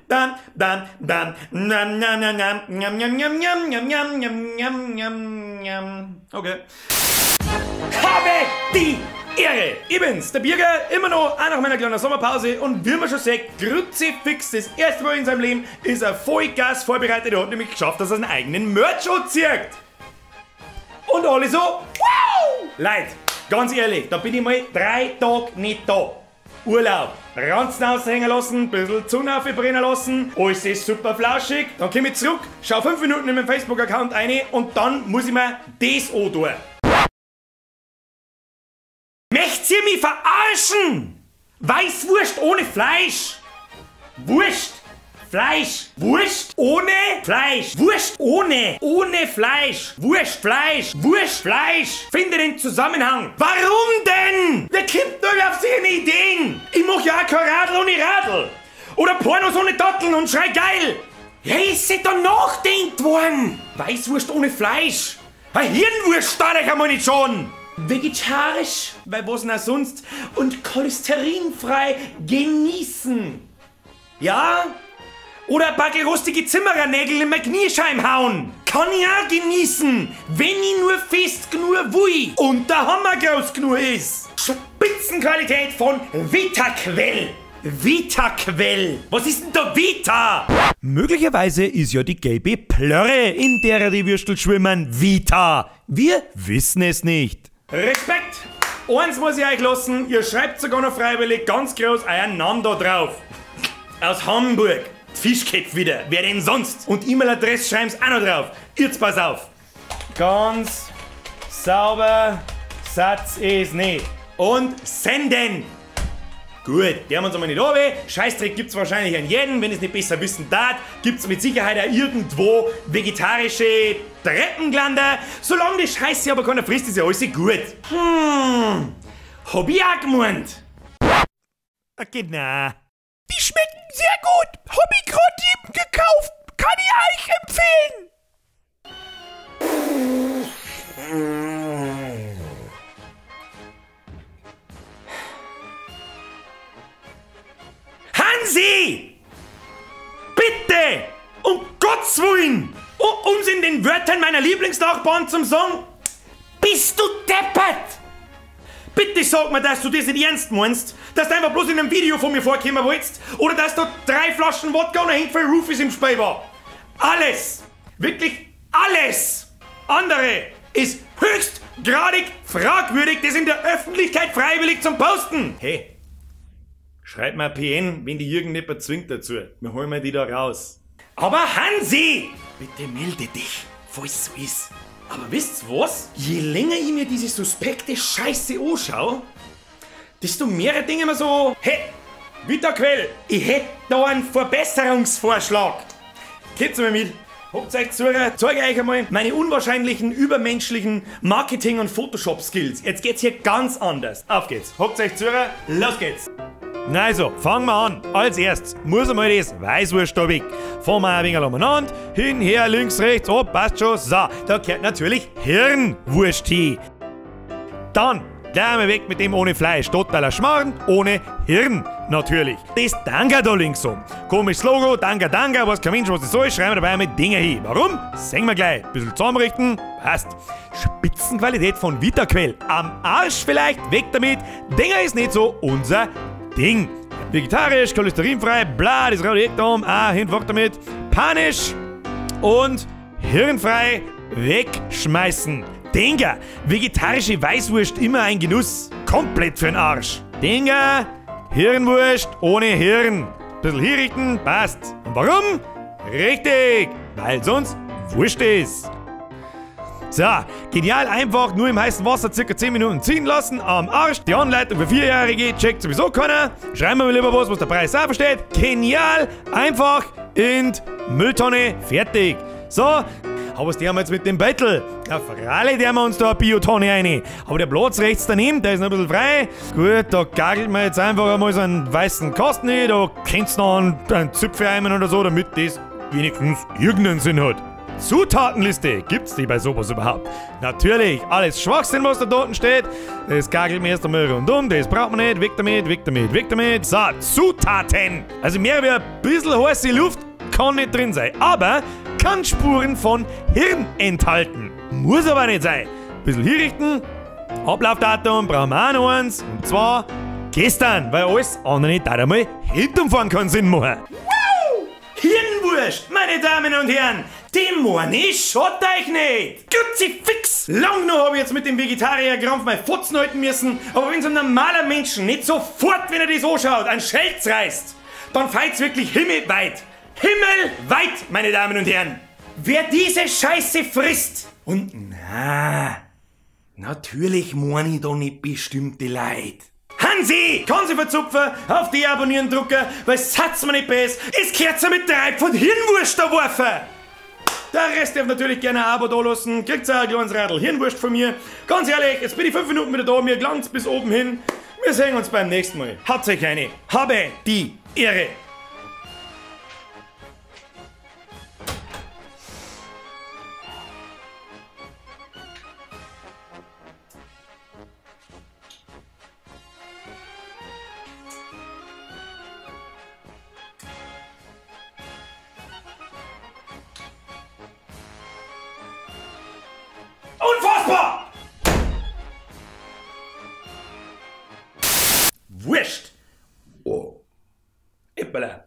Dam, dam, dam, nam, nam, nam, nam, nam, nam, nam, nam, nam, nam, nam, nam, nam, nam. Okay. Habe die Ehre! Ich bin's, der Birger, immer noch, auch nach meiner kleinen Sommerpause und wie man schon sieht, Kruzifix, das erste Mal in seinem Leben ist er Vollgas vorbereitet. Er hat nämlich geschafft, dass er seinen eigenen Merch anzieht. Und alle so, wow! Leute, ganz ehrlich, da bin ich mal 3 Tage nicht da. Urlaub, Ranzen aushängen lassen, ein bisschen Zunge aufbrennen lassen, alles ist super flauschig. Dann komm ich zurück, schau 5 Minuten in meinen Facebook-Account rein und dann muss ich mir das antun. Möcht's ihr mich verarschen? Weißwurst ohne Fleisch! Wurst! Fleisch! Wurst ohne Fleisch! Wurst ohne Fleisch! Wurst, Fleisch! Wurst, Fleisch! Finde den Zusammenhang! Warum denn? Wer kommt nur auf seine Ideen? Ich mach ja auch kein Radl ohne Radl! Oder Pornos ohne Datteln und schrei geil! Ja, ist sich da nachdenkt worden! Weißwurst ohne Fleisch! Ein Hirnwurst da ich einmal nicht schon! Vegetarisch, weil was denn auch sonst? Und cholesterinfrei genießen! Ja? Oder ein paar rostige Zimmerernägel in mein Kniescheiben hauen. Kann ich auch genießen, wenn ich nur fest genug will und der Hammer groß genug ist. Spitzenqualität von Vitaquell. Vitaquell. Was ist denn da Vita? Möglicherweise ist ja die gelbe Plörre, in der die Würstel schwimmen, Vita. Wir wissen es nicht. Respekt! Eins muss ich euch lassen, ihr schreibt sogar noch freiwillig ganz groß euer Namen da drauf. Aus Hamburg. Fischköpfe wieder, wer denn sonst? Und E-Mail-Adresse schreiben's auch noch drauf. Jetzt pass auf. Ganz sauber, Satz ist nicht. Und senden. Gut, der haben uns einmal nicht runter. Scheißdreck gibt's wahrscheinlich an jeden. Wenn es nicht besser wissen darf, gibt's mit Sicherheit auch irgendwo vegetarische Treppenklander. Solange die Scheiße aber keiner frisst, ist ja alles gut. Hab ich auch gemeint. Okay, na. Die schmecken sehr gut. Hab ich grad eben gekauft. Kann ich euch empfehlen. Hansi! Bitte! Um Gottes Willen! Um's in den Wörtern meiner Lieblingsnachbarn zum Song. Bist du deppert? Bitte sag mir, dass du das nicht ernst meinst, dass du einfach bloß in einem Video von mir vorkommen wolltest oder dass da 3 Flaschen Wodka und ein Handvoll Roofies im Spiel war. Alles, wirklich alles andere ist höchstgradig fragwürdig, das in der Öffentlichkeit freiwillig zum Posten. Hey, schreib mir ein PN, wenn die Jürgen nicht zwingt dazu. Wir holen mal die da raus. Aber Hansi, bitte melde dich, falls so ist. Aber wisst's was? Je länger ich mir diese suspekte Scheiße anschaue, desto mehr Dinge mir so, hey, Vitaquell, ich hätte da einen Verbesserungsvorschlag. Geht's mal mit. Habt euch zu, zeige euch einmal meine unwahrscheinlichen, übermenschlichen Marketing- und Photoshop-Skills. Jetzt geht's hier ganz anders. Auf geht's. Habt euch zu, los geht's. Na also, fangen wir an. Als erstes muss einmal das Weißwurst da weg. Fahren wir ein wenig umeinander, hin, her, links, rechts, oh, passt schon. So, da gehört natürlich Hirnwurst hin. Dann gleich mal weg mit dem ohne Fleisch. Totaler Schmarrn, ohne Hirn natürlich. Das Danke da links um. Komisches Logo, danke, danke, weiß kein Mensch, was das soll, schreiben wir dabei mit Dinger hin. Warum? Sehen wir gleich. Bisschen zusammenrichten, passt. Spitzenqualität von Vitaquell. Am Arsch vielleicht, weg damit. Dinger ist nicht so unser Ding. Vegetarisch, cholesterinfrei, bla, das Radioektom, ah, hinfort damit. Panisch und hirnfrei wegschmeißen. Dinger, vegetarische Weißwurst immer ein Genuss. Komplett für den Arsch. Dinger, Hirnwurst ohne Hirn. Bisschen hinrichten, passt. Und warum? Richtig, weil sonst Wurscht ist. So, genial einfach, nur im heißen Wasser circa 10 Minuten ziehen lassen, am Arsch. Die Anleitung für 4-Jährige checkt sowieso keiner. Schreiben wir mal lieber was, was der Preis auch versteht. Genial, einfach in die Mülltonne, fertig. So, aber was tun wir jetzt mit dem Beutel? Ja, freilich tun wir uns da eine Biotonne rein. Aber der Platz rechts daneben, der ist noch ein bisschen frei. Gut, da gagelt man jetzt einfach einmal so einen weißen Kasten hin. Da könnt's noch einen Zipfel einmal oder so, damit das wenigstens irgendeinen Sinn hat. Zutatenliste. Gibt's die bei sowas überhaupt? Natürlich, alles Schwachsinn, was da unten steht. Das gagelt mir erst einmal rundum, das braucht man nicht. Weg damit, weg damit, weg damit. So, Zutaten. Also mehr wie ein bisschen heiße Luft kann nicht drin sein, aber kann Spuren von Hirn enthalten. Muss aber nicht sein. Ein bisschen hinrichten. Ablaufdatum brauchen wir auch noch eins. Und zwar gestern, weil alles andere da einmal hinten fahren keinen Sinn machen. Wow! Hirnwurst, meine Damen und Herren, die meine schaut euch nicht! Kruzifix! Lang noch habe ich jetzt mit dem Vegetarier-Krampf mein Fotzen halten müssen, aber wenn so ein normaler Mensch nicht sofort, wenn er das anschaut, einen Schelz reißt, dann feilt's wirklich himmelweit. Himmelweit, meine Damen und Herren! Wer diese Scheiße frisst und na, natürlich meine ich da nicht bestimmte Leute. Hansi! Kann sie verzupfen, auf die Abonnieren drücken, weil satz mir nicht besser, es gehört mit 3 Pfund Hirnwurst da werfen! Der Rest darf natürlich gerne ein Abo da lassen, kriegt auch ein kleines Radl Hirnwurst von mir. Ganz ehrlich, jetzt bin ich 5 Minuten wieder da, mir gelangt's bis oben hin. Wir sehen uns beim nächsten Mal. Habt euch eine, habe die Ehre! Unfassbar! Wurscht! Oh. Ippala.